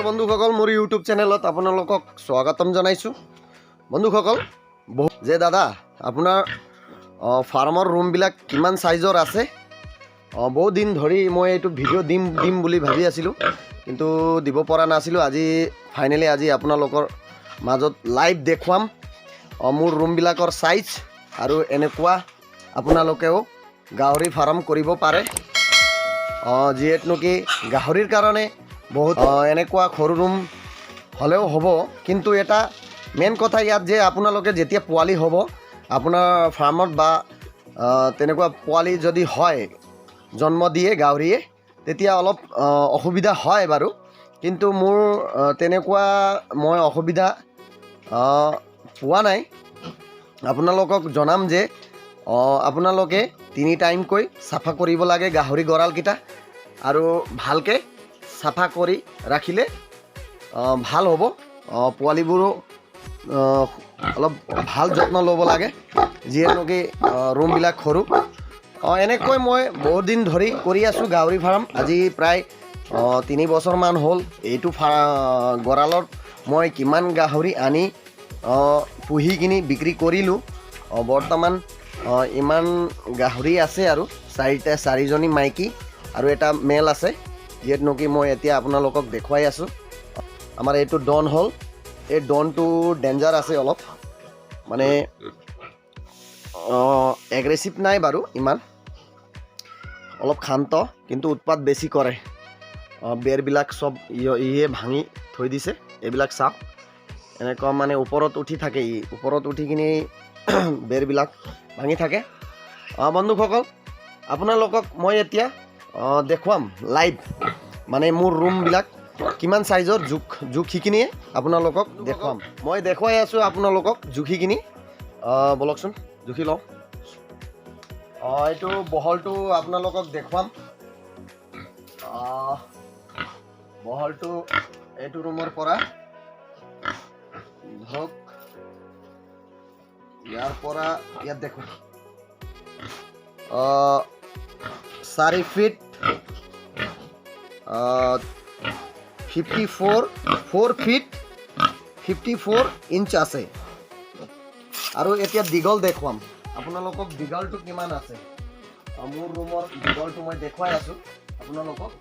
বন্ধুসকল, মোৰ ইউটিউব চেনেলত আপোনালোকক স্বাগতম জনাইছোঁ। বন্ধুসকল, বহু যে দাদা, আপোনাৰ ফাৰ্মৰ ৰুমবিলাক কিমান চাইজৰ আছে? বহুত দিন ধৰি মই এইটো ভিডিঅ' দিম দিম বুলি ভাবি আছিলোঁ, কিন্তু দিব পৰা নাছিলোঁ। আজি ফাইনেলি আজি আপোনালোকৰ মাজত লাইভ দেখুৱাম মোৰ ৰুমবিলাকৰ চাইজ আৰু এনেকুৱা আপোনালোকেও গাহৰি ফাৰ্ম কৰিব পাৰে। যিহেতু নেকি গাহৰিৰ কাৰণে বহুত এনেকুৱা সৰু ৰুম হ'লেও হ'ব। কিন্তু এটা মেইন কথা ইয়াত যে আপোনালোকে যেতিয়া পোৱালি হ'ব আপোনাৰ ফাৰ্মত বা তেনেকুৱা পোৱালি যদি হয়, জন্ম দিয়ে গাহৰিয়ে, তেতিয়া অলপ অসুবিধা হয় বাৰু। কিন্তু মোৰ তেনেকুৱা মই অসুবিধা পোৱা নাই। আপোনালোকক জনাম যে আপোনালোকে তিনি টাইমকৈ চাফা কৰিব লাগে গাহৰি গঁৰালকেইটা আৰু ভালকৈ চাফা কৰি ৰাখিলে ভাল হ'ব। পোৱালিবোৰো অলপ ভাল যত্ন ল'ব লাগে, যিহেতু নেকি ৰুমবিলাক সৰু। এনেকৈ মই বহুত দিন ধৰি কৰি আছোঁ গাহৰি ফাৰ্ম। আজি প্ৰায় 3 বছৰমান হ'ল। এইটো গঁৰালত মই কিমান গাহৰি আনি পুহি কিনি বিক্ৰী কৰিলোঁ। বৰ্তমান ইমান গাহৰি আছে আৰু চাৰিটা, চাৰিজনী মাইকী আৰু এটা মেল আছে, যিহেতু নেকি মই এতিয়া আপোনালোকক দেখুৱাই আছোঁ। আমাৰ এইটো ডন হ'ল। এই ডনটো ডেঞ্জাৰ আছে অলপ, মানে এগ্ৰেছিভ নাই বাৰু ইমান, অলপ শান্ত, কিন্তু উৎপাত বেছি কৰে। বেৰবিলাক চব ইয়ে ভাঙি থৈ দিছে। এইবিলাক চাওক, এনেকুৱা মানে ওপৰত উঠি থাকে। ই ওপৰত উঠি কিনি বেৰবিলাক ভাঙি থাকে। বন্ধুসকল, আপোনালোকক মই এতিয়া দেখুৱাম লাইভ, মানে মোৰ ৰুমবিলাক কিমান চাইজৰ, জোখ জুখিখিনিয়ে আপোনালোকক দেখুৱাম। মই দেখুৱাই আছোঁ আপোনালোকক জুখিখিনি। ব'লকচোন, জুখি লওঁ। এইটো বহলটো আপোনালোকক দেখুৱাম। বহলটো এইটো ৰুমৰ পৰা ধৰক, ইয়াৰ পৰা ইয়াত দেখোঁ 4 feet 54, 4 feet 54 inch আছে। আৰু এতিয়া দীঘল দেখুৱাম আপোনালোকক, দীঘলটো কিমান আছে। মোৰ ৰুমৰ দীঘলটো মই দেখুৱাই আছোঁ আপোনালোকক।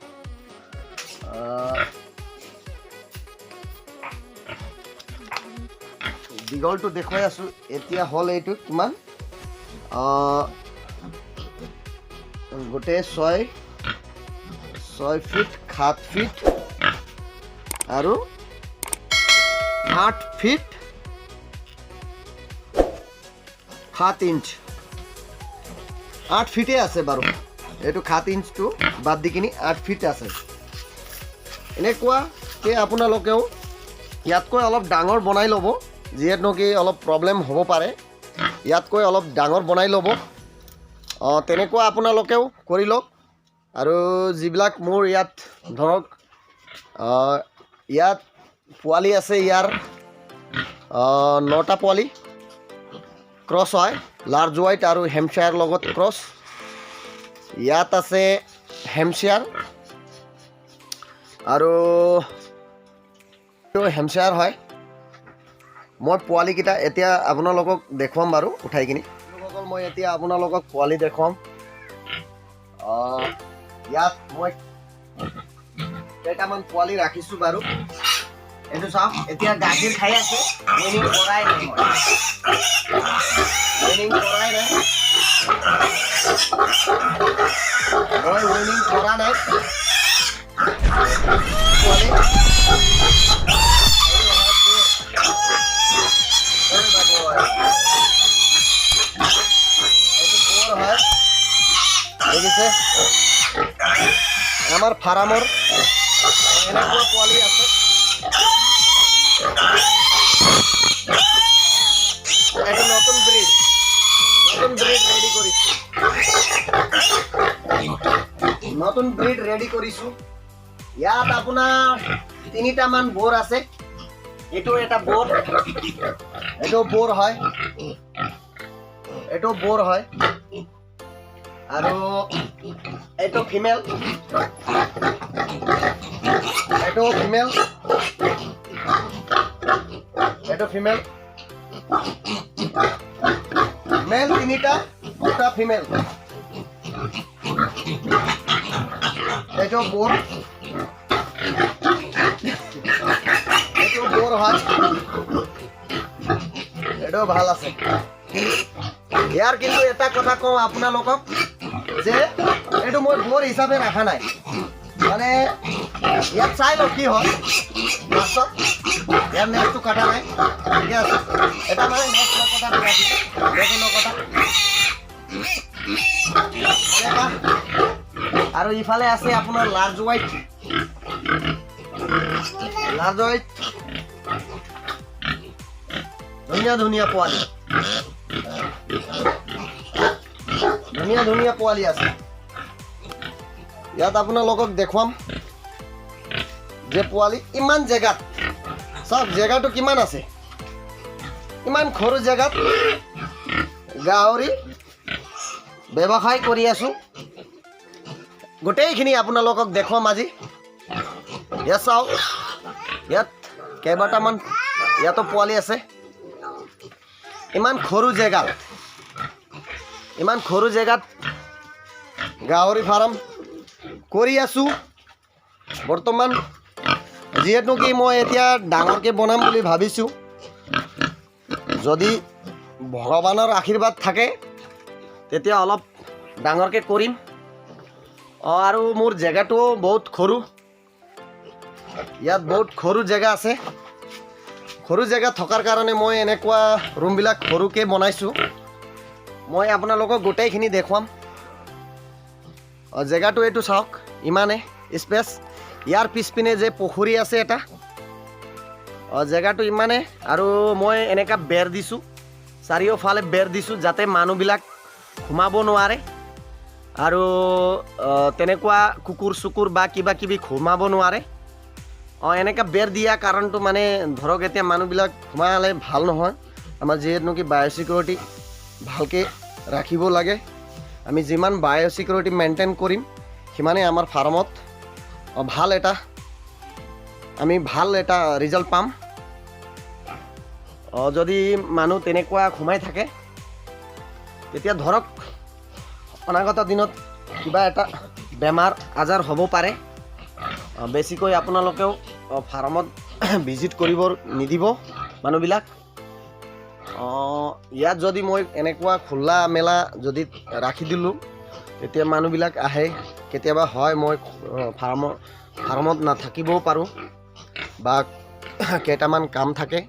দীঘলটো দেখুৱাই আছোঁ এতিয়া। হ'ল এইটো কিমান? গোটেই 6 ফিট, 7 ফিট আৰু 8 ফিট 7 ইঞ্চ। 8 ফিটে আছে বাৰু। এইটো 7 ইঞ্চটো বাদ দি কিনি 8 ফিট আছে। এনেকুৱাকৈ আপোনালোকেও ইয়াতকৈ অলপ ডাঙৰ বনাই ল'ব, যিহেতু নেকি অলপ প্ৰব্লেম হ'ব পাৰে। ইয়াতকৈ অলপ ডাঙৰ বনাই ল'ব। তেনেকুৱা আপোনালোকেও কৰি লওক। আৰু যিবিলাক মোৰ ইয়াত ধৰক ইয়াত পোৱালি আছে, ইয়াৰ নটা পোৱালি ক্ৰছ হয়, লাৰ্জ হোৱাইট আৰু হেমশ্বায়াৰ লগত ক্ৰছ। ইয়াত আছে হেমশ্বায়াৰ আৰু এইটো হেমশ্বায়াৰ হয়। মই পোৱালিকেইটা এতিয়া আপোনালোকক দেখুৱাম বাৰু উঠাই কিনি। বন্ধুসকল, মই এতিয়া আপোনালোকক পোৱালি দেখুৱাম। ইয়াত মই কেইটামান পোৱালি ৰাখিছোঁ বাৰু। এইটো চাওক, এতিয়া গাখীৰ খাই আছে। ৱেনিং কৰাই নাই মই, ৱেনিং কৰাই নাই মই, ৱেনিং কৰা নাই পোৱালি। এই বাবু, এইটো বৰ হয়, দেখিছে? আমাৰ ফাৰ্মৰ এনেকুৱা পোৱালি আছে। এইটো নতুন ব্ৰিড, নতুন ব্ৰিড ৰেডি কৰিছোঁ, নতুন ব্ৰিড ৰেডি কৰিছোঁ। ইয়াত আপোনাৰ তিনিটামান বোৰ আছে। এইটো এটা বোৰ, এইটো বোৰ হয়, এইটো বোৰ হয় আৰু এইটো ফিমেল, এইটো ফিমেল, এইটো ফিমেল। মেল তিনিটা, দুটা ফিমেল। এইটো বোৰ, এইটো বোৰ হয়, এইটো ভাল আছে। ইয়াৰ কিন্তু এটা কথা কওঁ আপোনালোকক যে এইটো মই বৰ হিচাপে ৰখা নাই, মানে ইয়াত চাই লওক কি হয়। লাষ্টত ইয়াৰ নেজটো কটা নাই, ঠিকে আছে। এটা মানে নেজ নকটা ৰাখিছোঁ, নেজো নকটা এনেকুৱা। আৰু ইফালে আছে আপোনাৰ লাৰ্জ হোৱাইট, লাৰ্জ হোৱাইট, ধুনীয়া ধুনীয়া পোৱালি, ধুনীয়া ধুনীয়া পোৱালি আছে। ইয়াত আপোনালোকক দেখুৱাম যে পোৱালি ইমান জেগাত, চাওক জেগাটো কিমান আছে, ইমান সৰু জেগাত গাহৰি ব্যৱসায় কৰি আছোঁ। গোটেইখিনি আপোনালোকক দেখুৱাম আজি। ইয়াত চাওক, ইয়াত কেইবাটামান ইয়াতো পোৱালি আছে। ইমান সৰু জেগাত, ইমান সৰু জেগাত গাহৰি ফাৰ্ম কৰি আছোঁ বৰ্তমান। যিহেতু কি মই এতিয়া ডাঙৰকৈ বনাম বুলি ভাবিছোঁ, যদি ভগৱানৰ আশীৰ্বাদ থাকে তেতিয়া অলপ ডাঙৰকৈ কৰিম। আৰু মোৰ জেগাটোও বহুত সৰু, ইয়াত বহুত সৰু জেগা আছে। সৰু জেগা থকাৰ কাৰণে মই এনেকুৱা ৰুমবিলাক সৰুকৈ বনাইছোঁ। মই আপোনালোকক গোটেইখিনি দেখুৱাম। জেগাটো এইটো চাওক, ইমানে স্পেচ। ইয়াৰ পিছপিনে যে পুখুৰী আছে এটা, জেগাটো ইমানে। আৰু মই এনেকুৱা বেৰ দিছোঁ, চাৰিওফালে বেৰ দিছোঁ যাতে মানুহবিলাক সোমাব নোৱাৰে আৰু তেনেকুৱা কুকুৰ চুকুৰ বা কিবা কিবি সোমাব নোৱাৰে। এনেকুৱা বেৰ দিয়া কাৰণটো মানে ধৰক এতিয়া মানুহবিলাক সোমালে ভাল নহয়। আমাৰ যিহেতু নেকি বায়'চিকিউৰিটি ভালকৈ ৰাখিব লাগে। আমি যিমান বায়'চিকিউৰিটি মেইনটেইন কৰিম সিমানেই আমাৰ ফাৰ্মত ভাল এটা, আমি ভাল এটা ৰিজাল্ট পাম। যদি মানুহ তেনেকুৱা সোমাই থাকে তেতিয়া ধৰক অনাগত দিনত কিবা এটা বেমাৰ আজাৰ হ'ব পাৰে। বেছিকৈ আপোনালোকেও ফাৰ্মত ভিজিট কৰিব নিদিব মানুহবিলাক। ইয়াত যদি মই এনেকুৱা খোলা মেলা যদি ৰাখি দিলোঁ তেতিয়া মানুহবিলাক আহে। কেতিয়াবা হয় মই ফাৰ্মত নাথাকিবও পাৰোঁ বা কেইটামান কাম থাকে,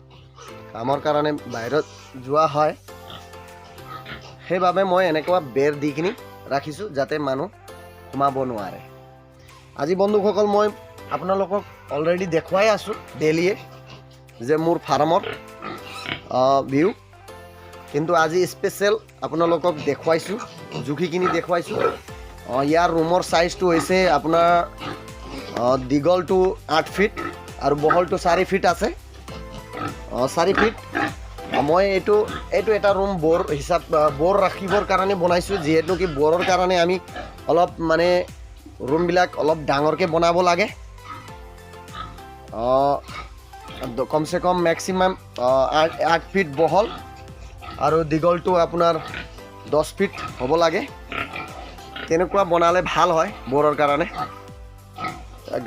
কামৰ কাৰণে বাহিৰত যোৱা হয়। সেইবাবে মই এনেকুৱা বেৰ দি কিনি ৰাখিছোঁ যাতে মানুহ সোমাব নোৱাৰে। আজি বন্ধুসকল মই আপোনালোকক অলৰেডি দেখুৱাই আছোঁ ডেইলিয়ে যে মোৰ ফাৰ্মৰ ভিউ, কিন্তু আজি স্পেচিয়েল আপোনালোকক দেখুৱাইছোঁ, জুখিখিনি দেখুৱাইছোঁ। ইয়াৰ ৰুমৰ চাইজটো হৈছে আপোনাৰ দীঘলটো 8 ফিট আৰু বহলটো 4 ফিট আছে। 4 ফিট। মই এইটো এইটো এটা ৰুম বৰ হিচাপ বৰ ৰাখিবৰ কাৰণে বনাইছোঁ, যিহেতু কি বৰৰ কাৰণে আমি অলপ মানে ৰুমবিলাক অলপ ডাঙৰকৈ বনাব লাগে। কমচে কম মেক্সিমাম 8 ফিট বহল আৰু দীঘলটো আপোনাৰ 10 ফিট হ'ব লাগে। তেনেকুৱা বনালে ভাল হয় বৰৰ কাৰণে।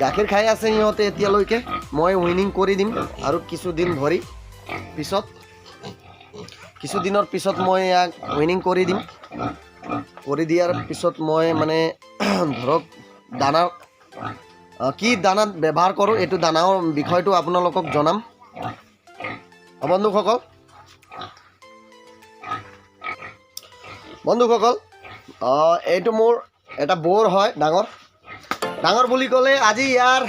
গাখীৰ খাই আছে সিহঁতে এতিয়ালৈকে। মই উইনিং কৰি দিম আৰু কিছুদিন ধৰি পিছত, কিছুদিনৰ পিছত মই ইয়াক উইনিং কৰি দিম। কৰি দিয়াৰ পিছত মই মানে ধৰক দানা কি দানাত ব্যৱহাৰ কৰোঁ, এইটো দানাৰ বিষয়টো আপোনালোকক জনাম। বন্ধুসকল, বন্ধুসকল, এইটো মোৰ এটা বৰ হয়, ডাঙৰ ডাঙৰ বুলি ক'লে আজি ইয়াৰ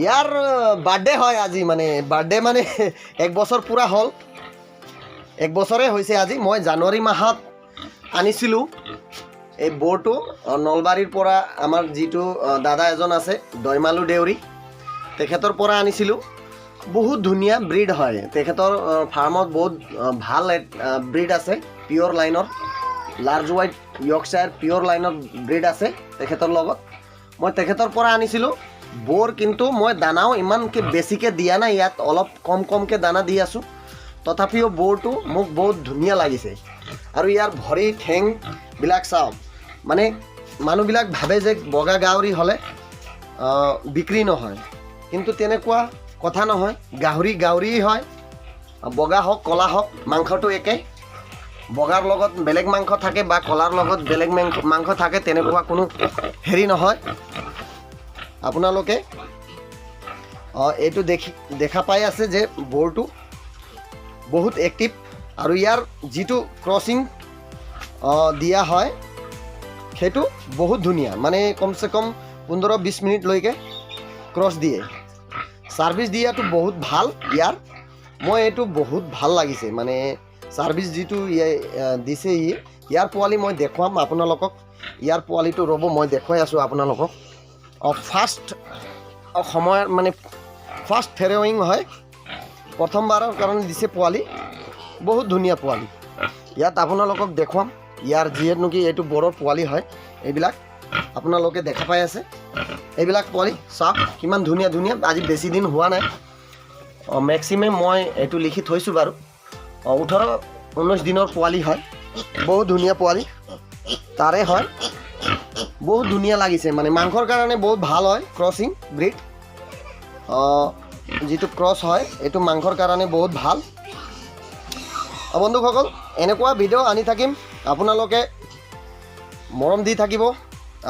ইয়াৰ বাৰ্থডে হয় আজি, মানে বাৰ্থডে মানে 1 বছৰ পূৰা হ'ল, 1 বছৰে হৈছে আজি। মই জানুৱাৰী মাহত আনিছিলোঁ এই বৰটো নলবাৰীৰ পৰা। আমাৰ যিটো দাদা এজন আছে দৈমালু দেউৰী, তেখেতৰ পৰা আনিছিলোঁ। বহুত ধুনীয়া ব্ৰীড হয়। তেখেতৰ ফাৰ্মত বহুত ভাল ব্ৰীড আছে পিয়'ৰ লাইনৰ। লাৰ্জ হোৱাইট য়ৰ্কশ্বায়াৰ পিয়'ৰ লাইনৰ ব্ৰীড আছে তেখেতৰ লগত। মই তেখেতৰ পৰা আনিছিলোঁ বৰ, কিন্তু মই দানাও ইমানকৈ বেছিকৈ দিয়া নাই, ইয়াত অলপ কম কমকৈ দানা দি আছোঁ। তথাপিও বৰটো মোক বহুত ধুনীয়া লাগিছে। আৰু ইয়াৰ ভৰি ঠেংবিলাক চাওক, মানে মানুহবিলাক ভাবে যে বগা গাহৰি হ'লে বিক্ৰী নহয়, কিন্তু তেনেকুৱা কথা নহয়। গাহৰি গাহৰি হয়, বগা হওক ক'লা হওক, মাংসটো একেই। বগাৰ লগত বেলেগ মাংস থাকে বা ক'লাৰ লগত বেলেগ মাংস থাকে, তেনেকুৱা কোনো হেৰি নহয়। আপোনালোকে এইটো দেখা পাই আছে যে বৰটো বহুত এক্টিভ। আৰু ইয়াৰ যিটো ক্ৰচিং দিয়া হয়, সেইটো বহুত ধুনীয়া, মানে কমচে কম 15-20 মিনিটলৈকে ক্ৰছ দিয়ে। ছাৰ্ভিচ দিয়াটো বহুত ভাল ইয়াৰ। মই এইটো বহুত ভাল লাগিছে, মানে ছাৰ্ভিচ যিটো দিছে ই। ইয়াৰ পোৱালি মই দেখুৱাম আপোনালোকক। ইয়াৰ পোৱালিটো ৰ'ব, মই দেখুৱাই আছোঁ আপোনালোকক। ফাৰ্ষ্ট সময়ত, মানে ফাৰ্ষ্ট ফেৰয়িং হয়, প্ৰথমবাৰৰ কাৰণে দিছে পোৱালি। বহুত ধুনীয়া পোৱালি। ইয়াত আপোনালোকক দেখুৱাম ইয়াৰ যিহেতু নেকি এইটো বৰৰ পোৱালি হয়। এইবিলাক আপোনালোকে দেখা পাই আছে। এইবিলাক পোৱালি চাওক কিমান ধুনীয়া ধুনীয়া। আজি বেছি দিন হোৱা নাই। মেক্সিমাম মই এইটো লিখি থৈছোঁ বাৰু, 18-19 দিনৰ পোৱালি হয়। বহুত ধুনীয়া পোৱালি তাৰে হয়। বহুত ধুনীয়া লাগিছে, মানে মাংসৰ কাৰণে বহুত ভাল হয়। ক্ৰচিং ব্ৰীড যিটো ক্ৰছ হয়, এইটো মাংসৰ কাৰণে বহুত ভাল। বন্ধুসকল, এনেকুৱা ভিডিঅ' আনি থাকিম, আপোনালোকে মৰম দি থাকিব।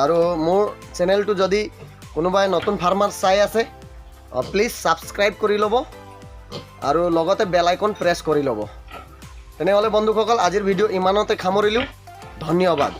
আৰু মোৰ চেনেলটো যদি কোনোবাই নতুন ফাৰ্মাৰ চাই আছে, প্লিজ ছাবস্ক্ৰাইব কৰি ল'ব আৰু লগতে বেল আইকন প্ৰেছ কৰি ল'ব। তেনেহ'লে বন্ধুসকল, আজিৰ ভিডিঅ' ইমানতে সামৰিলোঁ। ধন্যবাদ।